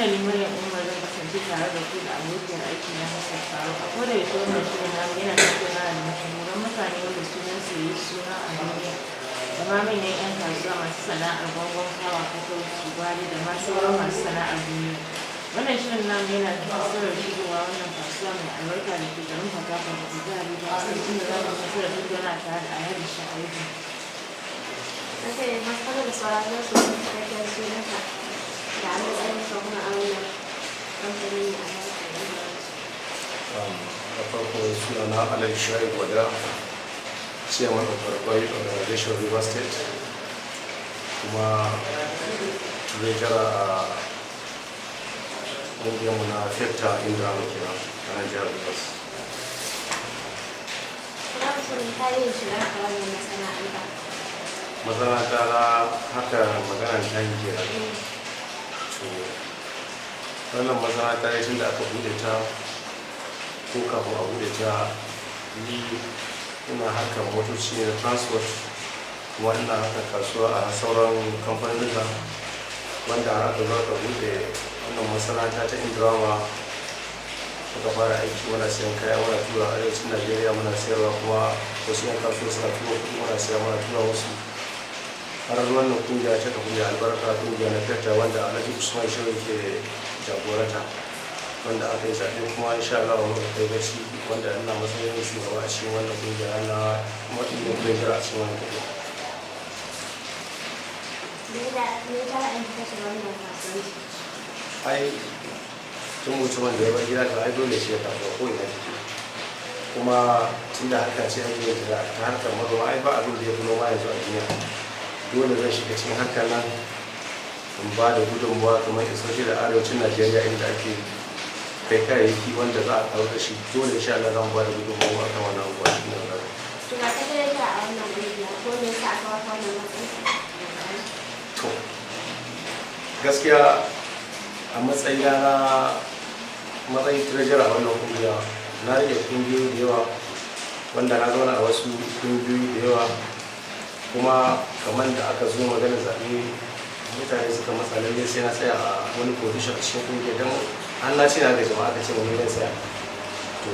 Inda ni Maryam Umar zan kasance tare da ku da abokiyar aiki na Hafsat Faruk. A koda yaushe wannan shirin namu yana tattaunawa da mashahuran mutane wanda sunan su yayi suna a duniya, da ma manyan 'yan kasuwa masu sana'ar gwangwan kawa, fatauci, gwari da ma sauran masu sana'ar duniya. Wannan shirin namu yana da nasarar shigowa wannan kasuwa mai albarka da ke garin Port Harcourt da ke jihar Rivers State, inda za mu nasarar tattaunawa tare da Alhaji Shu'aibu. Ok, masu kallo da sauraron su cikakken sunanka da a matsayin ka kuma a wannan kamfani mai albarka da inganci. Na farko, sunana Alhaji Shu'aibu Wada, chairman of Garkuwa Organization River State, kuma treasurer a ƙungiyarmu na FEPTA Indra kenan a nan jihar Rivers. Kuma mutum tarihin shigar ka wannan masana'anta. Masana'anta na haka maganar taki kenan. To, wannan masana'anta ne tun da aka bude ta ko kafin a bude ta, ni ina harkar motoci ne na transport, kuma ina harkar kasuwa a sauran kamfanin, wanda har aka zo aka bude wannan masana'anta ta Indrama, muka fara aiki, muna siyan kaya, muna tura arewacin Najeriya muna sayarwa, kuma wasu 'yan kasuwa suna tura kuɗi, muna siya muna tura wasu, har wannan kungiya ta kafu mai albarka, kungiya na FEPTA, wanda Alhaji Usman Shehu ke jagoranta, wanda aka yi zaɓe kuma insha Allah muka kai gaci, wanda ina matsayin shugaba a cikin wannan kungiya na matsayin treasurer a cikin wannan kungiya. Me ya ra'ayin ka shiga wannan kasuwanci? Ai tun mutumin da ya bar gida kan ai dole shi ya kasuwa ko ina take, kuma tun da harka ce ake yin ta ta harkar manoma, ai ba abin da ya fi noma yanzu a duniya. Dole zan shiga cikin harkar nan in ba da gudunmuwa, kamar especially da arewacin Najeriya inda ake kai kayayyaki wanda za a karu da shi. Dole insha Allah za mu ba da gudunmuwa akan wannan abubuwa shi ne wannan. To, ga ka daraja a wannan ƙungiya, ko me yasa aka baka wannan matsayi? To, gaskiya a matsayina na matsayin treasurer a wannan kungiya, na rike kungiyoyi da yawa, wanda na zauna a wasu kungiyoyi da yawa, kuma kamar da aka zo magana zaɓe, mutane suka matsa lalle sai na tsaya a wani position a cikin kungiya, don an na ce na ga jama'a aka ce wani zan tsaya. To,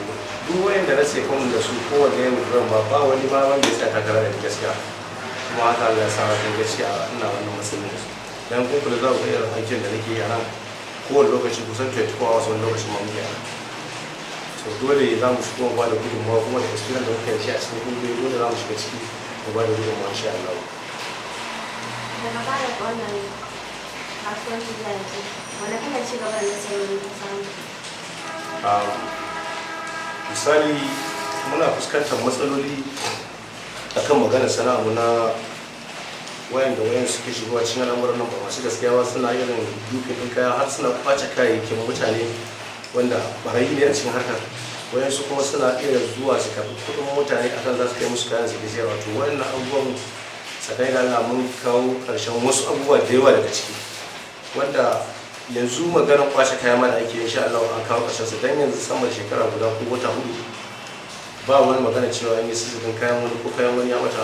duk wayanda na sai da su, kowanne ya mutu, ba ba wani ba wanda ya tsaya takara da ni gaskiya. Kuma haka Allah ya sa na kai gaskiya ina wannan matsayin da su. Dan kun kula, za ku ga irin aikin da nake yi a nan kowane lokaci, kusan 24 hours, wani lokacin ma muke a nan. So dole za mu shigo mu ba da gudunmawa, kuma da experience da muke da shi a cikin kungiyoyi, dole za mu shiga ciki mu ba da gudunmawa insha Allah. Daga fara wannan kasuwanci zuwa yanzu, wani kalan ci gaba da nasarori ka samu? Misali, muna fuskantar matsaloli akan maganar sana'armu na wayan da wayan suke shigowa cikin al'amuran nan ba masu gaskiya ba, suna irin dukin ɗin kaya, har suna kwace kayayyakin mutane, wanda barayi ne a cikin harkar. Wayansu kuma suna iya zuwa su karɓi kuɗin mutane akan za su kai musu kayan su ke sayarwa. To, wayannan abubuwan, tsakani da Allah, mun kawo ƙarshen wasu abubuwa da yawa daga ciki, wanda yanzu maganar kwace kaya ma da ake, insha Allah an kawo ƙarshen sa, dan yanzu sama da shekara guda ko wata 4 ba wani magana cewa an yi sisifin kayan wani ko kayan wani ya mata,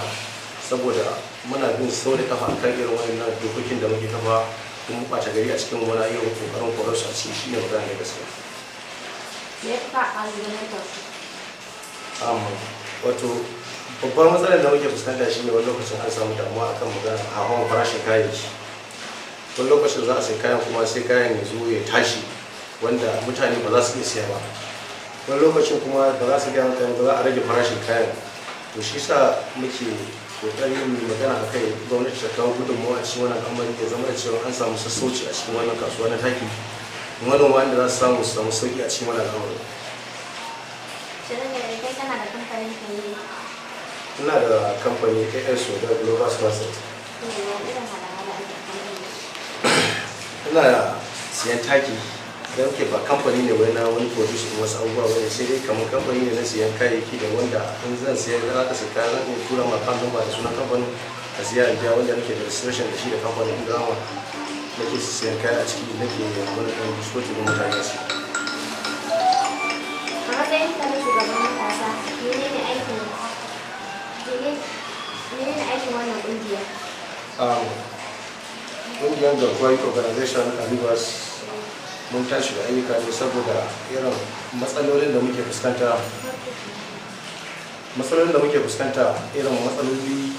saboda muna bin sau da kafa akan irin wannan dokokin da muke kafa, kuma ɓata gari a cikin wani irin kokarin korar su a ciki. Shine magana ne gaskiya. Me ya fi ƙalubalantar ku? Wato babbar matsalar da muke fuskanta shine wani lokacin an samu damuwa akan magana hawan farashin kayayyaki. Wani lokacin za a sai kayan, kuma sai kayan ya zo ya tashi, wanda mutane ba za su iya siya ba. Wani lokacin kuma ba za su gaya mutane ba, za a rage farashin kayan. To, shi sa muke kokarin mu magana a kai, gwamnati ta kawo gudunmawa a cikin wannan al'amari, ya zama da cewa an samu sassauci a cikin wannan kasuwa na taki, manoma inda za su samu sauki a cikin wannan al'amari. Shirin da kai kana da kamfanin ka ne? Ina da kamfani AS da Global Concept. To, wani irin hada-hada ake a kamfanin? Ina siyan taki da ke ba kamfani ne wai na wani produce din wasu abubuwa bane, sai dai kamar kamfani ne na siyan kayayyaki, da wanda in zan siya, za ka siya kaya, zan iya tura ma account number da sunan kamfanin a siya in biya, wanda nake da registration da shi da kamfanin Indrama, nake siyan kaya a ciki, nake wani ɗan biskoti da mutane a ciki. A matsayin ka na shugaban matasa, menene aikin wannan ƙungiya? Ƙungiyar Garkuwa Youth Organization a Rivers. Mun tashi da ayyuka ne saboda irin matsalolin da muke fuskanta, matsalolin da muke fuskanta, irin matsaloli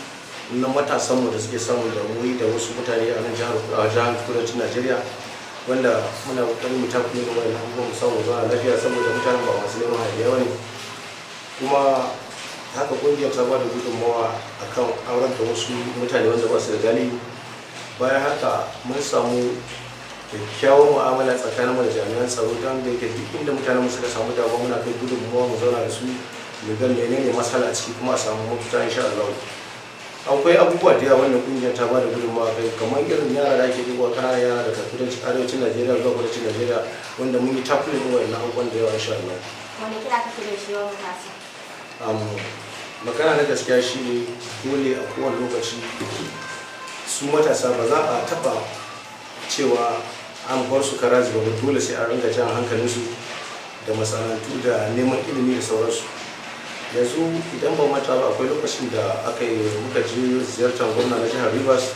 na matasanmu da suke samun damuwoyi da wasu mutane a nan jihar, a jihar kudancin Najeriya, wanda muna kokarin mu takure da wannan abubuwan, mu samu zauna lafiya, saboda mutanen ba masu neman hayaniya bane. Kuma haka kungiyar ta ba da gudunmawa akan aurar da wasu mutane wanda ba su da galihu. Bayan haka mun samu kyakkyawan mu'amala tsakanin mu da jami'an tsaro, don da yake duk inda mutanen mu suka samu damuwa, muna kai gudunmawa, mu zauna da su, mu ga menene matsala a ciki, kuma a samu mafita insha Allah. Akwai abubuwa da yawa wanda kungiyar ta bada gudunmawa kai, kamar irin yara da ake ɗibowa, ƙananan yara daga kudancin, arewacin Najeriya zuwa kudancin Najeriya, wanda mun yi tackling ɗin wannan abubuwan da yawa insha Allah. Wani kira kake da shi wa matasa? Magana na gaskiya shine, dole a kowane lokaci su matasa ba za a taba cewa an bar su kara zube ba. Dole sai an ringa jan hankalinsu da masana'antu da neman ilimi da sauransu. Yanzu idan ban manta ba, akwai lokacin da aka yi muka je ziyartar gwamna na jihar Rivers,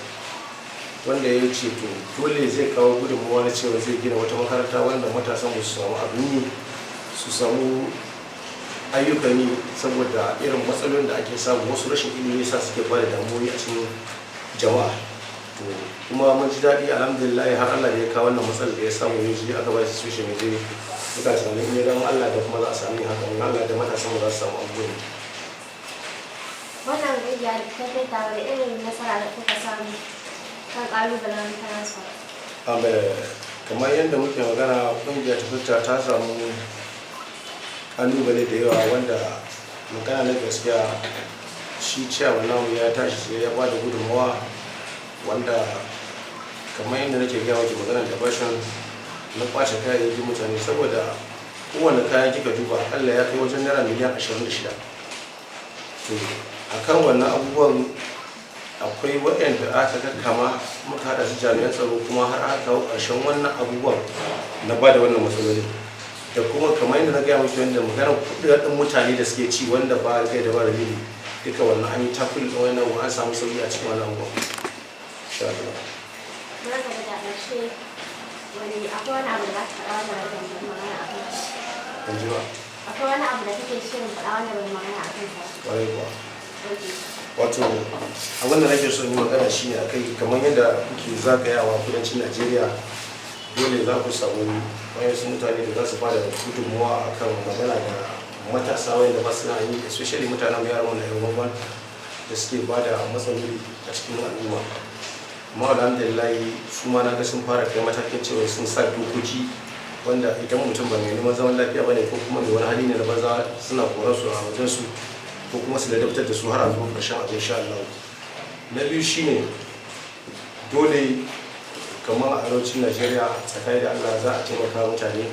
wanda ya ce to dole zai kawo gudunmawa na cewa zai gina wata makaranta wanda matasan su samu abin yi, su samu ayyukan yi, saboda irin matsalolin da ake samu, wasu rashin ilimi sa suke bada damuwoyi a cikin jama'a. To kuma mun ji daɗi, alhamdulillah, har Allah da ya kawo wannan matsalar da ya samu ya ji aka ba shi situation, ya je muka tunanin in ya dan Allah da kuma za a sami haka, in Allah da matasan mu za su samu abubuwan. Wannan ƙungiya da ta kai tare da irin nasara da kuka samu kan ƙalubalen transport? Kamar yadda muke magana, kungiyar ta fita ta samu kalubale da yawa, wanda magana na gaskiya shi ciyawa namu ya tashi sai ya ba da gudunmawa, wanda kamar yadda nake gaya maki, maganar da bashin na kwace kayayyakin mutane, saboda kowane kayan kika duba akalla ya kai wajen naira miliyan 26. To akan wannan abubuwan akwai waɗanda aka kakkama, muka haɗa su jami'an tsaro, kuma har aka kawo ƙarshen wannan abubuwan na ba da wannan matsaloli. Da kuma kamar yadda na gaya miki, wanda maganar kuɗaɗen mutane da suke ci wanda ba kai da ba dalili, duka wannan an yi tackle ɗin wannan abu, an samu sauƙi a cikin wannan abubuwan insha Allah. Barka da ƙarshe, wani akwai wani abu da za ka faɗa wanda ba ban magana a kan Ban ji ba. Akwai wani abu da kake shirin faɗa wanda ban magana a kan sa? Ƙwarai kuwa. Okay. Wato abin da nake son yi magana shine akai, kamar yadda kuke zagayawa kudancin Najeriya, dole za ku samu wayansu mutane da za su bada gudunmuwa akan magana da matasa wanda ba su na yi, especially mutanen mu, yaran mu na yan gwangwan da suke bada matsaloli a cikin al'umma. Amma alhamdulillah, su ma na ga sun fara kai matakin cewa sun sa dokoki wanda idan mutum ba mai neman zaman lafiya bane ko kuma mai wani hali ne na banza, suna koran su a wajen su ko kuma su ladabtar da su har a zuwa ƙarshen abu insha Allah. Na biyu shine, dole kamar a arewacin Najeriya, tsakani da Allah, za a taimaka mutane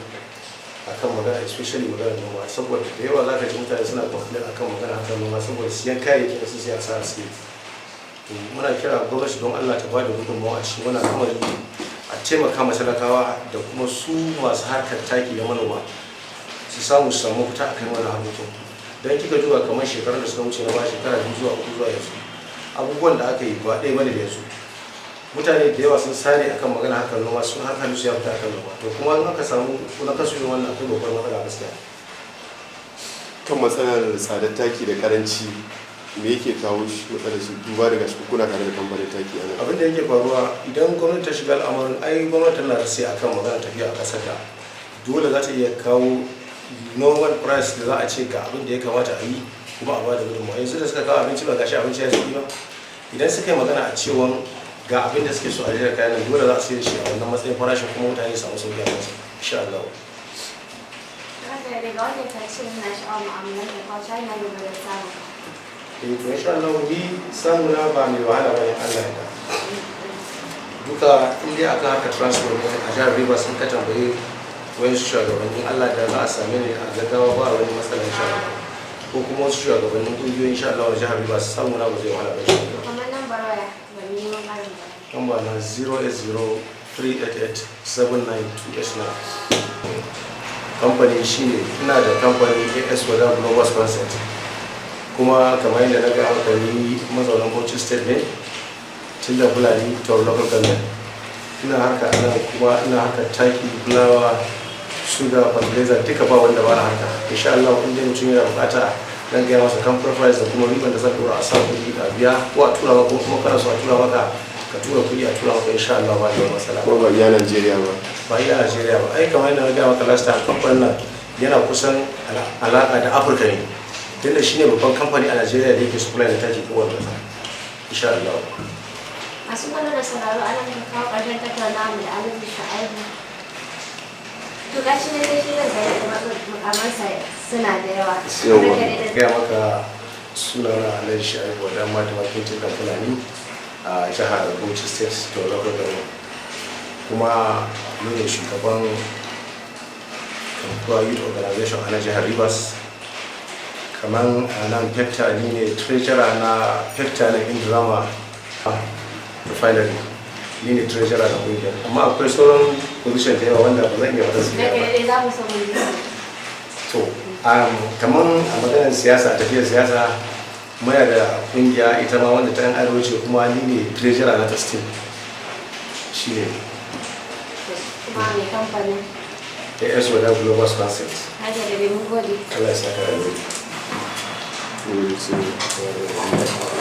akan magana, especially magana noma, saboda da yawa za ka ji mutane suna complain akan magana akan noma, saboda siyan kayayyakin da su sai asara suke. To muna kira gwamnati don Allah ta bada gudunmawa a cikin wannan al'amari, a taimaka ma talakawa da kuma su masu harkar taki da manoma su samu fita akan wannan harkokin. Don kika duba kamar shekarun da suka wuce na ba shekara 2 zuwa 3 zuwa yanzu, abubuwan da aka yi ba ɗaya bane da yanzu. Mutane da yawa sun sare akan magana harkar noma, sun hankalin su ya fita akan noma. To kuma in aka samu na kasu yin wannan, akwai babbar matsala gaskiya. Kan matsalar tsadar taki da karanci, me yake kawo shi matsalar shi, duba daga shi kuna tare da kamfanin taki a nan? Abin da yake faruwa, idan gwamnati ta shiga al'amarin, ai gwamnati tana da sai akan magana tafiya a ƙasar da dole za ta iya kawo normal price da za a ce ga abin da ya kamata a yi kuma a bada gudunmawa. Yanzu da suka kawo abinci, ba gashi abinci ya sauki ba? Idan suka yi magana a cewa ga abin da suke so a jira kayan nan, dole za a sayar da shi a wannan matsayin farashin, kuma mutane su samu sauki a kansa insha Allah. Haka daga wannan ta ce muna sha'awar mu'amalar da kwa China ne ba da samun ka. Eh, to insha Allah ni samu na ba mai wahala bane, Allah ya da duka. In dai aka haka transport ne a jihar Rivers, sun ka tambayi wayansu shugabannin, Allah da za a same ni a gaggawa, ba wani matsala insha Allah. Ko kuma wasu shugabannin kungiyoyi insha Allah a jihar Rivers, samu na ba zai wahala ba insha Allah. Kamar lambar waya ba ni neman ƙarin bayani. Lamba na 08038879289. Kamfani shine, ina da kamfani AS Wada Global Concept. Kuma kamar yadda na ga maka, ni mazaunin Bauchi State ne, tun da Fulani Toro Local Government. Ina harka a nan, kuma ina harkar taki, fulawa, sugar, fertilizer, duka ba wanda ba na harka. Insha Allah, in dai mutum yana bukata, zan gaya masa company price da kuma riban da zan dora a sa kuɗi a biya ko a tura maka, ko kuma kana so a tura maka, ka tura kuɗi a tura maka, insha Allah ba da matsala. Kuma ba iya Najeriya ba? Ba iya Najeriya ba. Ai kamar yadda na gaya maka last time, kamfanin nan yana kusan alaƙa da Afirka ne, tunda shine babban kamfani a Najeriya da yake supply da taki kowane ƙasa, insha Allah. Masu kallo da sauraro, ana muka kawo ƙarshen tattaunawa mu da Alhaji Shu'aibu. To, gashi ne dai shi zai da mukamansa suna da yawa. Yawa. Ranka dai da Gaya maka, sunana Alhaji Shu'aibu Wadan Madawakin Tikan Fulani a jihar Bauchi State to local government, kuma ni ne shugaban Kankuwa Youth Organization a na jihar Rivers. Kamar a nan Pecta, ni ne treasurer na Pecta na Indorama Refinery, ni ne treasurer na kungiyar, amma akwai sauran position da yawa wanda ba zan iya faɗa su da Ranka yawa. dai, za mu so mu ji su. To, kamar a maganar siyasa, a tafiyar siyasa, muna da kungiya ita ma wanda ta yan arewa ce, kuma ni ne treasurer na ta still shi ne. Kuma mai kamfanin? AS Wada Global Concept. Haka da dai, mun gode. Allah ya saka da alheri. Gode sosai.